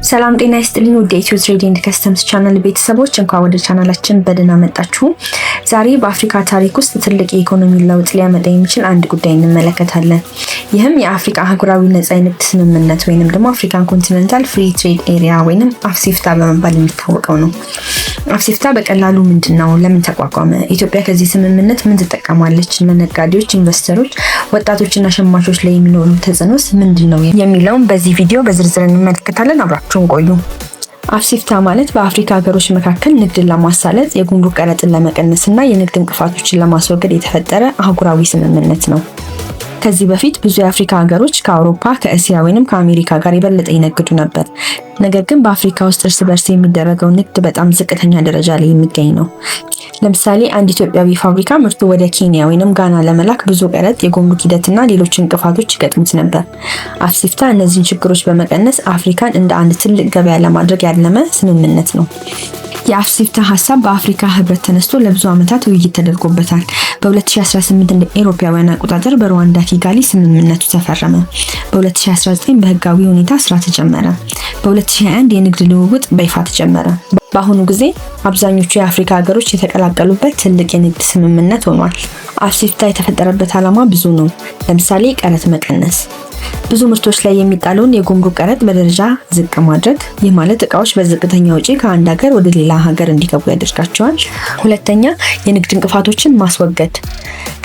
ሰላም ጤና ይስጥልኝ ውድ የኢትዮ Trade and Customs ቻናል ቤተሰቦች፣ እንኳን ወደ ቻናላችን በደህና መጣችሁ። ዛሬ በአፍሪካ ታሪክ ውስጥ ትልቅ የኢኮኖሚ ለውጥ ሊያመጣ የሚችል አንድ ጉዳይ እንመለከታለን። ይህም የአፍሪካ አህጉራዊ ነጻ የንግድ ስምምነት ወይንም ደግሞ African Continental Free Trade Area ወይንም AfCFTA በመባል የሚታወቀው ነው። AfCFTA በቀላሉ ምንድን ነው? ለምን ተቋቋመ? ኢትዮጵያ ከዚህ ስምምነት ምን ትጠቀማለች? ነጋዴዎች፣ ኢንቨስተሮች፣ ወጣቶችና ሸማቾች ላይ የሚኖሩ ተጽዕኖስ ምንድን ነው የሚለውን በዚህ ቪዲዮ በዝርዝር እንመለከታለን። አብራችሁን ቆዩ። AfCFTA ማለት በአፍሪካ ሀገሮች መካከል ንግድን ለማሳለጥ፣ የጉምሩክ ቀረጥን ለመቀነስ እና የንግድ እንቅፋቶችን ለማስወገድ የተፈጠረ አህጉራዊ ስምምነት ነው። ከዚህ በፊት ብዙ የአፍሪካ ሀገሮች ከአውሮፓ፣ ከእስያ ወይንም ከአሜሪካ ጋር የበለጠ ይነግዱ ነበር። ነገር ግን በአፍሪካ ውስጥ እርስ በርስ የሚደረገው ንግድ በጣም ዝቅተኛ ደረጃ ላይ የሚገኝ ነው። ለምሳሌ አንድ ኢትዮጵያዊ ፋብሪካ ምርቱ ወደ ኬንያ ወይንም ጋና ለመላክ ብዙ ቀረጥ፣ የጉምሩክ ሂደትና ሌሎች እንቅፋቶች ይገጥሙት ነበር። AfCFTA እነዚህን ችግሮች በመቀነስ አፍሪካን እንደ አንድ ትልቅ ገበያ ለማድረግ ያለመ ስምምነት ነው። የ AfCFTA ሀሳብ በአፍሪካ ህብረት ተነስቶ ለብዙ ዓመታት ውይይት ተደርጎበታል። በ2018 እንደ ኤሮፓውያን አቆጣጠር በሩዋንዳ ኪጋሊ ስምምነቱ ተፈረመ። በ2019 በህጋዊ ሁኔታ ስራ ተጀመረ። በ2021 የንግድ ልውውጥ በይፋ ተጀመረ። በአሁኑ ጊዜ አብዛኞቹ የአፍሪካ ሀገሮች የተቀላቀሉበት ትልቅ የንግድ ስምምነት ሆኗል። AfCFTA የተፈጠረበት ዓላማ ብዙ ነው። ለምሳሌ ቀረጥ መቀነስ፣ ብዙ ምርቶች ላይ የሚጣለውን የጉምሩክ ቀረጥ በደረጃ ዝቅ ማድረግ። ይህ ማለት እቃዎች በዝቅተኛ ወጪ ከአንድ ሀገር ወደ ሌላ ሀገር እንዲገቡ ያደርጋቸዋል። ሁለተኛ፣ የንግድ እንቅፋቶችን ማስወገድ።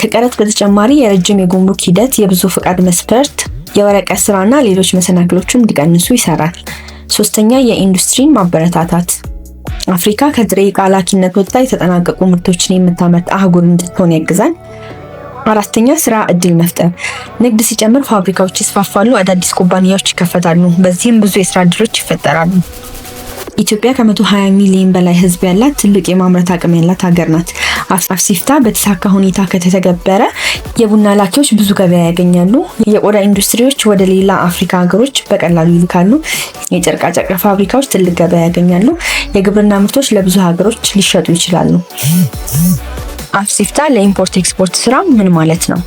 ከቀረጥ በተጨማሪ የረጅም የጉምሩክ ሂደት፣ የብዙ ፍቃድ መስፈርት፣ የወረቀት ስራና ሌሎች መሰናክሎችን እንዲቀንሱ ይሰራል። ሶስተኛ፣ የኢንዱስትሪን ማበረታታት። አፍሪካ ከጥሬ ዕቃ ላኪነት ወጥታ የተጠናቀቁ ምርቶችን የምታመርት አህጉር እንድትሆን ያግዛል። አራተኛ፣ ስራ እድል መፍጠር። ንግድ ሲጨምር ፋብሪካዎች ይስፋፋሉ፣ አዳዲስ ኩባንያዎች ይከፈታሉ። በዚህም ብዙ የስራ እድሎች ይፈጠራሉ። ኢትዮጵያ ከ120 ሚሊዮን በላይ ሕዝብ ያላት፣ ትልቅ የማምረት አቅም ያላት ሀገር ናት። AfCFTA በተሳካ ሁኔታ ከተተገበረ የቡና ላኪዎች ብዙ ገበያ ያገኛሉ። የቆዳ ኢንዱስትሪዎች ወደ ሌላ አፍሪካ ሀገሮች በቀላሉ ይልካሉ። የጨርቃጨርቅ ፋብሪካዎች ትልቅ ገበያ ያገኛሉ። የግብርና ምርቶች ለብዙ ሀገሮች ሊሸጡ ይችላሉ። AfCFTA ለ import export ስራ ምን ማለት ነው?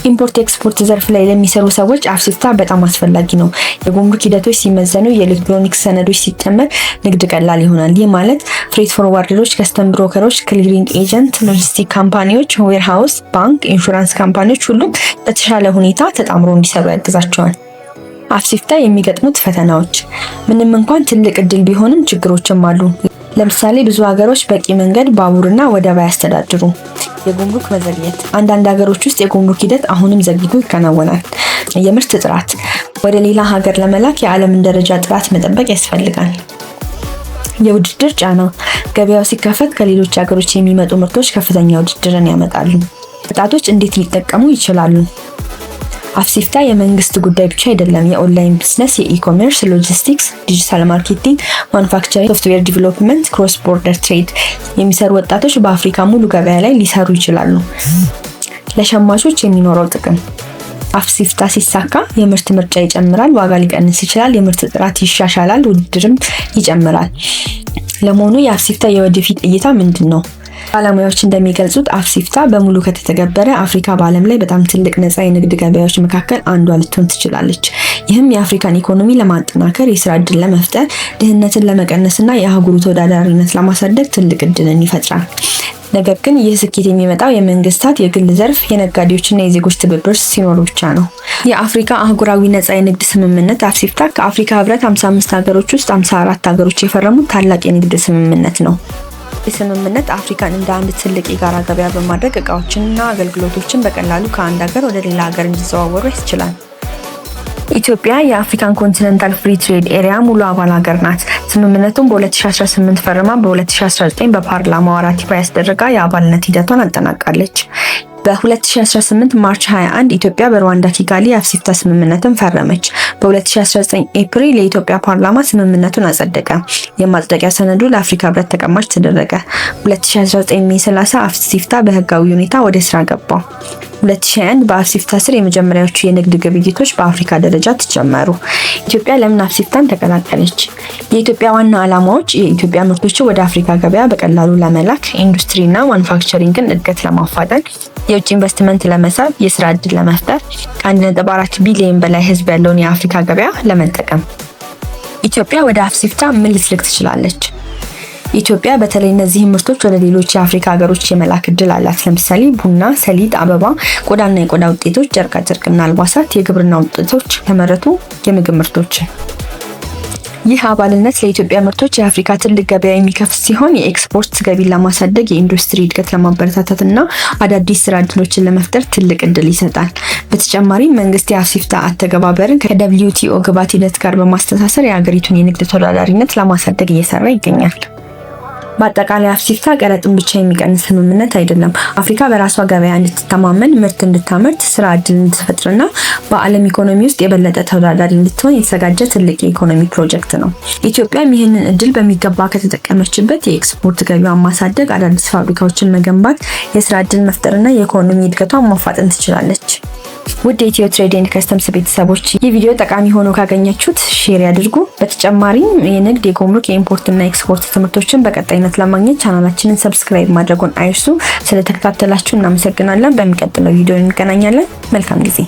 Import export ዘርፍ ላይ ለሚሰሩ ሰዎች AfCFTA በጣም አስፈላጊ ነው። የጉምሩክ ሂደቶች ሲመዘኑ፣ የኤሌክትሮኒክስ ሰነዶች ሲጨመር ንግድ ቀላል ይሆናል። ይህ ማለት freight forwarder ኦች፣ custom broker ኦች፣ clearing agent፣ logistic company ዎች፣ warehouse፣ ባንክ፣ insurance company ዎች ሁሉም በተሻለ ሁኔታ ተጣምሮ እንዲሰሩ ያግዛቸዋል። AfCFTA የሚገጥሙት ፈተናዎች፣ ምንም እንኳን ትልቅ እድል ቢሆንም ችግሮችም አሉ። ለምሳሌ ብዙ ሀገሮች በቂ መንገድ፣ ባቡርና ወደብ አያስተዳድሩም። የጉምሩክ መዘግየት፣ አንዳንድ ሀገሮች ውስጥ የጉምሩክ ሂደት አሁንም ዘግይቶ ይከናወናል። የምርት ጥራት፣ ወደ ሌላ ሀገር ለመላክ የዓለምን ደረጃ ጥራት መጠበቅ ያስፈልጋል። የውድድር ጫና፣ ገበያው ሲከፈት ከሌሎች ሀገሮች የሚመጡ ምርቶች ከፍተኛ ውድድርን ያመጣሉ። ወጣቶች እንዴት ሊጠቀሙ ይችላሉ? AfCFTA የመንግስት ጉዳይ ብቻ አይደለም። የ online business፣ የ e-commerce፣ logistics፣ digital marketing፣ manufacturing፣ software development፣ cross border trade የሚሰሩ ወጣቶች በአፍሪካ ሙሉ ገበያ ላይ ሊሰሩ ይችላሉ። ለሸማቾች የሚኖረው ጥቅም፣ AfCFTA ሲሳካ የምርት ምርጫ ይጨምራል፣ ዋጋ ሊቀንስ ይችላል፣ የምርት ጥራት ይሻሻላል፣ ውድድርም ይጨምራል። ለመሆኑ የ AfCFTA የወደፊት እይታ ምንድን ነው? ባለሙያዎች እንደሚገልጹት AfCFTA በሙሉ ከተተገበረ አፍሪካ በዓለም ላይ በጣም ትልቅ ነፃ የንግድ ገበያዎች መካከል አንዷ ልትሆን ትችላለች። ይህም የአፍሪካን ኢኮኖሚ ለማጠናከር፣ የስራ እድል ለመፍጠር፣ ድህነትን ለመቀነስና የአህጉሩ ተወዳዳሪነት ለማሳደግ ትልቅ እድልን ይፈጥራል። ነገር ግን ይህ ስኬት የሚመጣው የመንግስታት፣ የግል ዘርፍ፣ የነጋዴዎችና የዜጎች ትብብር ሲኖር ብቻ ነው። የአፍሪካ አህጉራዊ ነፃ የንግድ ስምምነት AfCFTA ከአፍሪካ ህብረት 55 ሀገሮች ውስጥ 54 ሀገሮች የፈረሙት ታላቅ የንግድ ስምምነት ነው። ይህ ስምምነት አፍሪካን እንደ አንድ ትልቅ የጋራ ገበያ በማድረግ እቃዎችንና አገልግሎቶችን በቀላሉ ከአንድ ሀገር ወደ ሌላ ሀገር እንዲዘዋወሩ ያስችላል። ኢትዮጵያ የ African Continental Free Trade Area ሙሉ አባል ሀገር ናት። ስምምነቱን በ2018 ፈርማ በ2019 በፓርላማዋ ratify አስደርጋ የአባልነት ሂደቷን አጠናቃለች። በ2018 March 21 ኢትዮጵያ በሩዋንዳ ኪጋሊ የ AfCFTA ስምምነትን ፈረመች። በ2019 ኤፕሪል የኢትዮጵያ ፓርላማ ስምምነቱን አጸደቀ። የማጽደቂያ ሰነዱ ለአፍሪካ ህብረት ተቀማጭ ተደረገ። 2019 May 30 AfCFTA በህጋዊ ሁኔታ ወደ ስራ ገባ። 2021 በ AfCFTA ስር የመጀመሪያዎቹ የንግድ ግብይቶች በአፍሪካ ደረጃ ተጀመሩ። ኢትዮጵያ ለምን AfCFTA ን ተቀላቀለች? የኢትዮጵያ ዋና ዓላማዎች የኢትዮጵያ ምርቶችን ወደ አፍሪካ ገበያ በቀላሉ ለመላክ፣ ኢንዱስትሪና manufacturing ን እድገት ለማፋጠን፣ የውጭ ኢንቨስትመንት ለመሳብ፣ የስራ ዕድል ለመፍጠር፣ ከ1.4 ቢሊዮን በላይ ህዝብ ያለውን የአፍሪካ ገበያ ለመጠቀም። ኢትዮጵያ ወደ AfCFTA ምን ልትልክ ትችላለች? ኢትዮጵያ በተለይ እነዚህን ምርቶች ወደ ሌሎች የአፍሪካ ሀገሮች የመላክ እድል አላት። ለምሳሌ ቡና፣ ሰሊጥ፣ አበባ፣ ቆዳና የቆዳ ውጤቶች፣ ጨርቃጨርቅና አልባሳት፣ የግብርና ውጤቶች፣ የተመረቱ የምግብ ምርቶች። ይህ አባልነት ለኢትዮጵያ ምርቶች የአፍሪካ ትልቅ ገበያ የሚከፍት ሲሆን የኤክስፖርት ገቢን ለማሳደግ፣ የኢንዱስትሪ እድገት ለማበረታታት እና አዳዲስ ስራ እድሎችን ለመፍጠር ትልቅ እድል ይሰጣል። በተጨማሪም መንግስት የ AfCFTA አተገባበርን ከ WTO ግብዓት ሂደት ጋር በማስተሳሰር የሀገሪቱን የንግድ ተወዳዳሪነት ለማሳደግ እየሰራ ይገኛል። በአጠቃላይ AfCFTA ቀረጥን ብቻ የሚቀንስ ስምምነት አይደለም። አፍሪካ በራሷ ገበያ እንድትተማመን፣ ምርት እንድታመርት፣ ስራ እድል እንድትፈጥርና በዓለም ኢኮኖሚ ውስጥ የበለጠ ተወዳዳሪ እንድትሆን የተዘጋጀ ትልቅ የኢኮኖሚ ፕሮጀክት ነው። ኢትዮጵያም ይህንን እድል በሚገባ ከተጠቀመችበት የኤክስፖርት ገቢዋን ማሳደግ፣ አዳዲስ ፋብሪካዎችን መገንባት፣ የስራ እድል መፍጠርና የኢኮኖሚ እድገቷን ማፋጠን ትችላለች። ውድ የኢትዮ Trade and Customs ቤተሰቦች፣ ይህ ቪዲዮ ጠቃሚ ሆኖ ካገኛችሁት share ያድርጉ። በተጨማሪም የንግድ፣ የጉምሩክ፣ የ import እና ኤክስፖርት ትምህርቶችን በቀጣይነት ለማግኘት ቻናላችንን subscribe ማድረጉን አይርሱ። ስለተከታተላችሁ እናመሰግናለን። በሚቀጥለው ቪዲዮ እንገናኛለን። መልካም ጊዜ።